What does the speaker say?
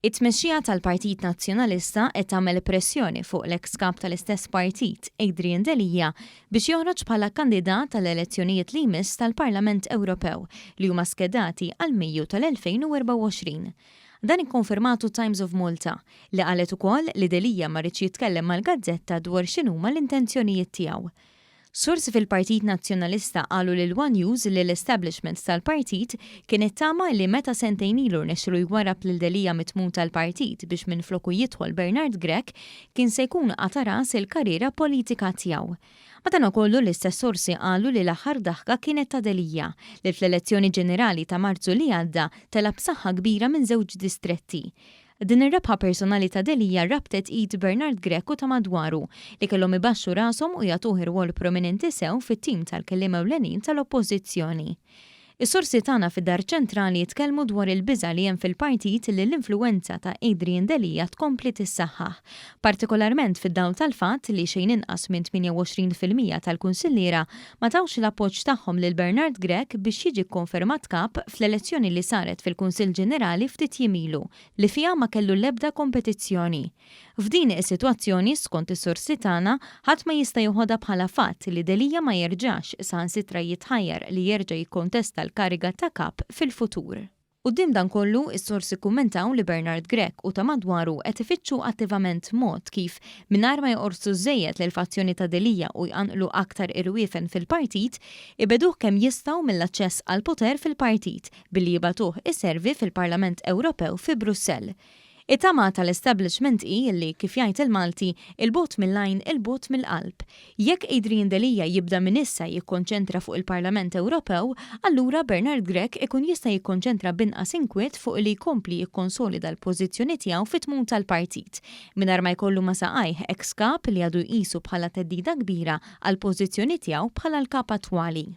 It-tmexxija tal-Partit Nazzjonalista qed tagħmel pressjoni fuq l-eks kap tal-istess partit, Adrian Delia, biex joħroġ bħala kandidat għall-elezzjonijiet li jmiss tal-Parlament Ewropew li huma skedati għal Mejju tal-2024. Dan ikkonfermatu Times of Malta, li qalet ukoll li Delia ma riedx jitkellem mal-gazzetta dwar x'inhuma l-intenzjonijiet tiegħu. Sorsi fil-Partit Nazzjonalista qalu lil one News li l-establishment tal-partit kien ittama li meta sentejn ilu rnexxielu jwarrab lil Delia mit-tmun tal-partit biex minfloku jidħol Bernard Grech, kien se jkun qata' ras il-karriera politika tiegħu. Madankollu l-istess sorsi qalu li l-aħħar daħka kienet ta' Delia, li fl-elezzjoni ġenerali ta' Marzu li għadda tela' b'saħħa kbira minn żewġ distretti. Din ir-rebħa personali ta' Delia rabtet id Bernard Grech u ta' madwaru, li kellhom ibaxxu rashom u jagħtuh irwol prominenti sew fit-tim tal-kelliem ewlenin tal-Oppożizzjoni. Is-sorsi tagħna fid-Dar Ċentrali tkellmu dwar il-biża' li hemm fil-partit li l-influwenza ta' Adrian Delia tkompli tissaħħaħ, partikolarment fid-dawl tal-fatt li xejn inqas minn 28% tal-kunsilliera ma tawx l-appoġġ tagħhom lil Bernard Grech biex jiġi kkonfermat kap fl-elezzjoni li saret fil-Kunsill Ġenerali ftit jiem ilu, li fiha ma kellu l-ebda kompetizzjoni. F'din is-sitwazzjoni, skont is-sorsi tagħna, ħadd ma jista' joħodha bħala fatt li Delia ma jerġax saħansitra jitħajjar li jerġa' jikkontesta l-kariga ta' kap fil-futur. Quddiem dan kollu, is-sorsi kkummentaw li Bernard Grech u ta' madwaru qed ifittxu attivament mod kif, mingħajr ma joqorsu żżejjed lill-fazzjoni ta' Delia u jqanqlu aktar irwiefen fil-partit, ibegħduh kemm jistgħu mill-aċċess għall-poter fil-partit billi jibagħtuh iservi fil-Parlament Ewropew fi Brussell. It-tama tal-establishment hi li, kif jgħid il-Malti, 'il bogħod mill-għajn 'il bogħod mill-qalb. Jekk Adrian Delia jibda minn issa jikkonċentra fuq il-Parlament Ewropew, allura Bernard Grech ikun jista' jikkonċentra b'inqas inkwiet fuq li jkompli jikkonsolida l-pożizzjoni tiegħu fit-tmun tal-partit, mingħajr ma jkollu ma' saqajh eks kap li għadu jqisu bħala theddida kbira għall-pożizzjoni tiegħu bħala l-kap attwali.